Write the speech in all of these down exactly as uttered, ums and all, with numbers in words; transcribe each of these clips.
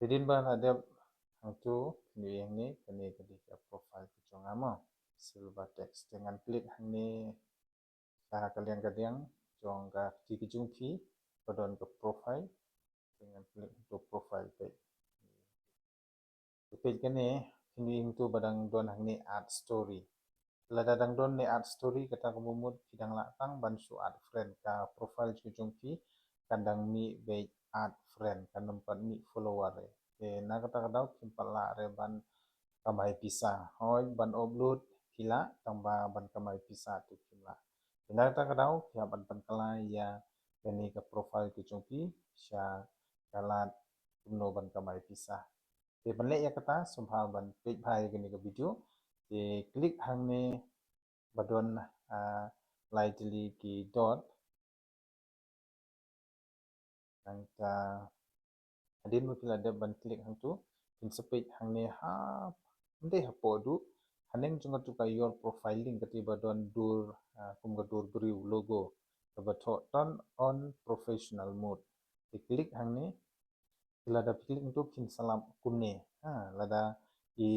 Hadien ba la dep hangtu, phin ïohi hangne, kane ka dei ka profile ka jong nga mo. Silver text. Te ngan click hangne sha ka liang ka diang jong ka kti ka jong phi, ba don ka profile. Te ngan click hangtu profile page. Te page kane, phin ïohi hangtu ba dang don hangne add story. Lada dang don ne add story, kata ka mut phi dang lah tang ban shu add friend, ka profile ka jong phi kan dang mih beit add friend, kan ym pat mih follower re. Te na kata ka daw phim pat lah re ban kamai pisa. Hooid, ban upload phi lah, tang ba ban kamai pisa te phim lah. Te na kata ka daw phi hap ban pynkylla ïa kane ka profile ka jong phi sha ka lad kumno ban kamai pisa. Te ban leh ïa kata, sngewbha ban peit bha ïa kane ka video. Te click hangne ba don, ah, lai tylli ki dot. Nangta hadien ba phi la dep ban click hangtu, phin sa peit hangne ha, ym dei hapoh duh, haneng jong katu ka your profile link, kata ba don dur, ah, kum ka dur briew logo, kaba thoh turn on professional mode. Te click hangne. Te lada phi click hangtu phin sa lap kumne. Ha, lada i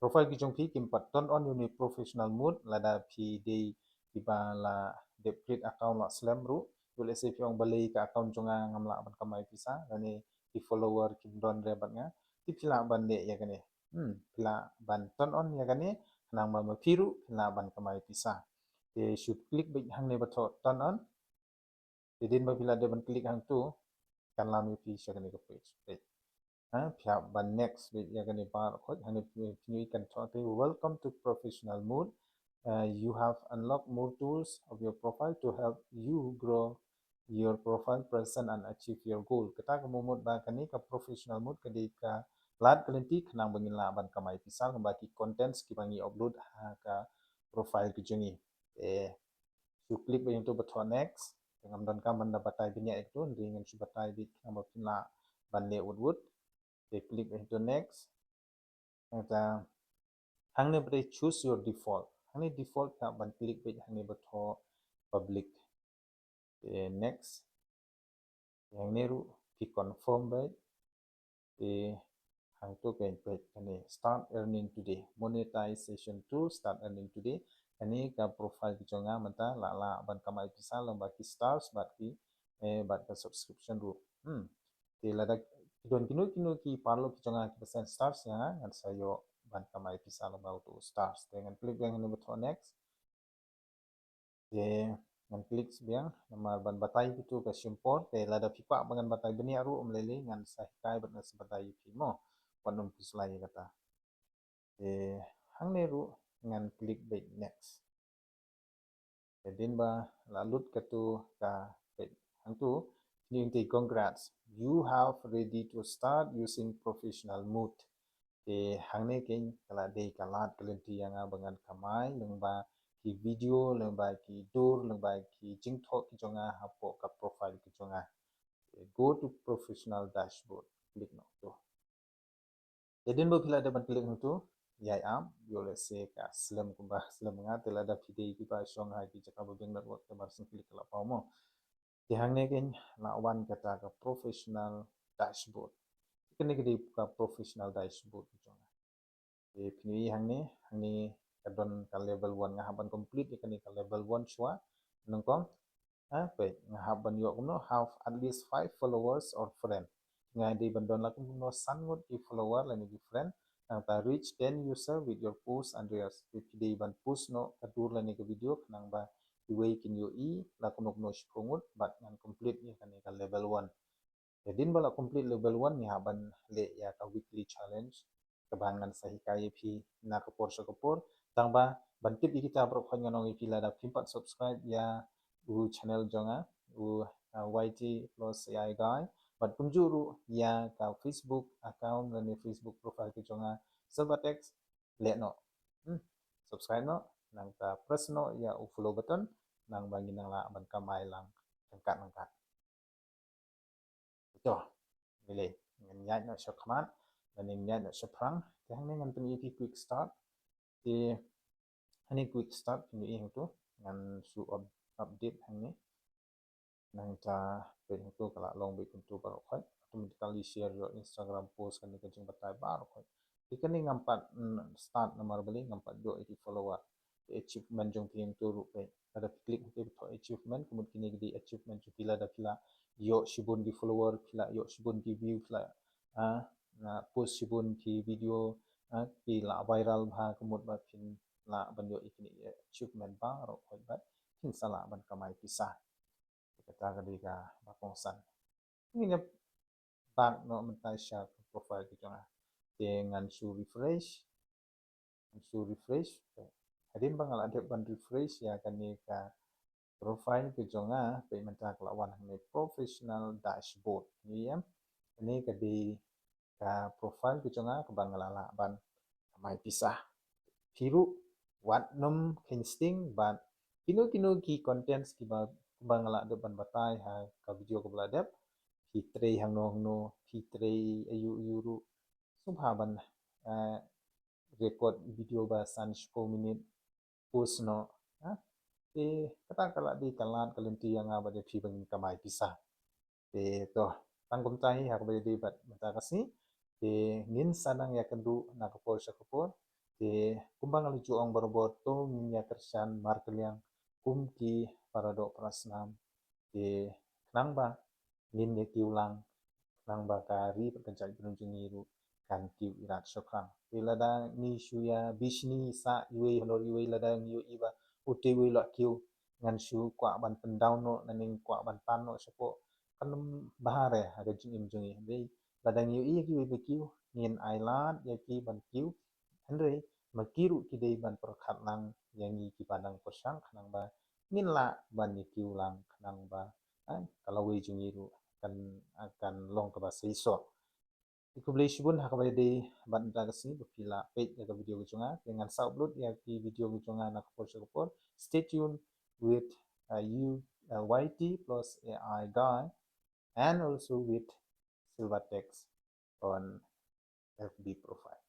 profile ki jong phi kim pat turn on ïa une u professional mode, lada phi dei kiba la dep create account la slem ruh, ïoh lehse phi ong balei ka account jong nga ngam lah ban kamai pisa, lane ki follower kim don re bad nga, te phi lah ban leh ïa kane. Hmm, phi lah ban turn on ïa kane, khnang ba ma phi ruh phi lah ban kamai pisa. Te shu click beit hangne ba thoh turn on. Te hadien ba phi la dep ban click hangtu, kan lam ïa phi sha kane ka page. Page. Ha, phi hap ban next beit ïa kane baroh khoit, hangne phi, phi ïohi kan thoh te, "Welcome to professional mode. Uh, you have unlocked more tools of your profile to help you grow your profile, present and achieve your goal." Kata ka mut ba kane ka professional mode ka dei ka lad ka lynti khnang ba ngin lah ban kamai pisa lyngba ki contents kiba ngi upload ha ka profile ka jong ngi. Te shu click beit hangtu ba thoh next. Te ngam donkam ban da batai bniah ïa katu, hynrei ngan shu batai beit khnang ba phin lah ban leh wut wut. Te click beit hangtu next. Nangta hangne ba dei choose your default. Hangne default phi hap ban click beit hangne ba thoh public. Te next. Te hangne ruh phi confirm beit. Te hangtu kan peit kane start earning today. Monetization tool, start earning today. Kane ka profile ka jong nga mynta la lah ban kamai pisa lyngba ki stars bad ki, eh, bad ka subscription ruh. Hmm. Te lada ki don kino kino ki paralok ki jong nga kiba send stars ïa nga, ngan sa ïoh ban kamai pisa lyngba utu u stars. Te ngan click biang hangne ba thoh next. Te ngan click biang namar ban batai ïa kitu ka shim por, te lada phi kwah ba ngan batai bniah ruh ym lei lei, ngan sa hikai bad ngan sa batai ïa phi mo. Wat nym khuslai ïa kata. Te hangne ruh ngan click beit next. Te hadien ba la lut katu ka page hangtu, phin ïohi te, "Congrats, you have ready to start using professional mode." Te hangne keiñ ka la dei ka lad ka lynti ïa nga ba ngan kamai lyngba ki video, lyngba ki dur, lyngba ki jingthoh ki jong nga hapoh ka profile ki jong nga. Te go to professional dashboard. Click noh tu. Te hadien ba phi la dep ban click hangtu, ïai ap, ïoh lehse ka slem kumba slem nga, te lada phi dei kiba shong ha ki jaka ba biang network te mar syn click ka la paw mo. Te hangne keiñ la wan kata ka professional dashboard. Kane ka dei ka professional dashboard ka jong nga. Te phin ïohi hangne, hangne ka don ka level one, nga hap ban complete ïa kane ka level one shuwa. Nyngkong, ha, peit, nga hap ban ïoh kumno, have at least five followers or friend. Nga dei ban don la kumno san ngut ki follower lane ki friend. Nangta reach ten user with your post and reels. Te phi dei ban post noh ka dur lane ka video khnang ba kiwei kin ïohi la kumno kumno shiphew ngut bad ngan complete ïa kane ka level one. Te hadien ba la complete level one ngi hap ban leh ïa ka weekly challenge kaba ngan sa hikai ïa phi na ka por sha ka por. Tang ba ban tip ïa kita baroh khoit ngan ong ïa phi lada phim pat subscribe ïa u channel jong nga, u, uh, Y T plus A I guy, bad kumjuh ruh ïa ka Facebook account lane Facebook profile ka jong nga, Silvertext, leh noh. Hmm. Subscribe noh, nangta press noh ïa u follow button, nang ba ngin nang lah ban kamai lang ryngkat ryngkat. To, mele, ngan ïaid noh shakhmat, ngan ïaid noh shaphrang. Te hangne ngan pyni ïa phi quick start. Te hangne quick start, phin ïohi hangtu, ngan shu up-, update hangne. Nangta peit hangtu ka la long beit kumtu baroh khoit. Automatic Kali share ïoh Instagram post, kane ka jingbatai baroh khoit. Te kane ngam pat, mm, start namar balei, ngam pat ïoh ïa ki follower. Te achievement jong phi hangto ruh peit, lada phi click te phi thoh achievement, ka mut kine ki dei achievement jong phi lada phi la ïoh shibun ki follower, phi la ïoh shibun ki view, phi la, ah, na post shibun ki video, ah, phi la viral bha, ka mut ba phin lah ban ïoh ïa kine ki achievement baroh khoit bad phin sa lah ban kamai pisa. Te kata ka dei kaba kongsan. Ngin ïa back noh mynta sha ka profile ka jong nga. Te ngan shu refresh. Ngan shu refresh. Hadien ba nga la dep ban refresh ïa kane ka profile ka jong nga, peit mynta ka la wan hangne professional dashboard. Ngi ïa, kane ka dei ka profile ka jong nga kaba nga la lah ban kamai pisa. Phi ruh wat nym kheiñ sting bad kino kino ki contents kiba, kiba nga la dep ban batai ha ka video kaba la dep. Phi trei hangno hangno, phi trei aiu aiu ruh, sngewbha ban, eh, record video ba san shiphew minit, post noh, ha? Te kata ka la dei ka lad ka lynti ïa nga bad ïa phi ba ngin kamai pisa. Te to, tang kumta hi ha kaba ïadei bad mynta ka sngi. Te ngin sa nang ïakynduh na ka por sha ka por. Te kumba nga la ju ong barabor, to ngin ïakyrshan markylliang kum ki paradoh parasnam. Te khnang ba ngin ïa kiew lang, khnang ba ka ri bad ka jaitbynriew jong ngi ruh kan kiew irat shaphrang. Te lada ngi shu ïa bishni sah iwei halor iwei, lada ngi ïohi ba utei uwei u la kiew, ngan shu kwah ban pyndown noh, ngan kwah ban tan noh shapoh, kan ym bha re ha ka jingim jong ngi. Hynrei lada ngi ïohi ïa kiwei ba kiew, ngin ailad ïa ki ban kiew. Hynrei ma ki ruh ki dei ban pyrkhat lang ïa ngi kiba dang pyrshang, khnang ba ngin lah ban ïa kiew lang, khnang ba, eh, ka lawei jong ngi ruh kan, kan long kaba seisoh. Te khublei shibun ha kaba ïadei bad mynta ka sngi ba phi la peit ïa ka video ka jong nga. Te ngan sa upload ïa ki video ka jong nga na ka por sha ka por. Stay tuned with, uh, you, uh, Y T plus A I guy, and also with Silver Text on F B profile.